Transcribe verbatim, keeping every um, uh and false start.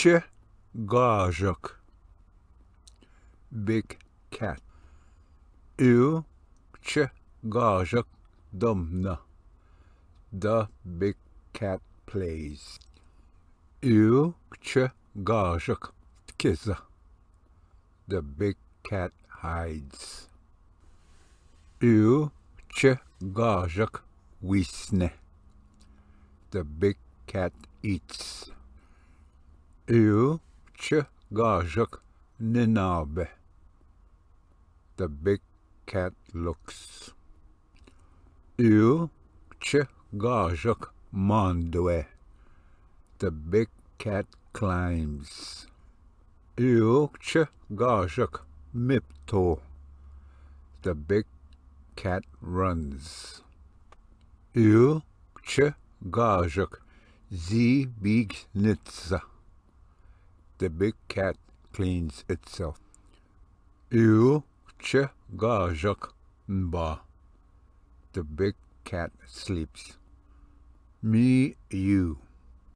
Txi ga̱xak. Big cat. U̱ txi ga̱xak domhna. The big cat plays. U̱ txi ga̱xak tkeza. The big cat hides. U̱ txi ga̱xak wisne. The big cat eats. U̱ txi ga̱xak ne nabe. The big cat looks. U̱ txi ga̱xak möndwe. The big cat climbs. U̱ txi ga̱xak miptho. The big cat runs. U̱ txi ga̱xak zi big nitsa. The big cat cleans itself. U̱ txi ga̱xak mba. The big cat sleeps. Me, you.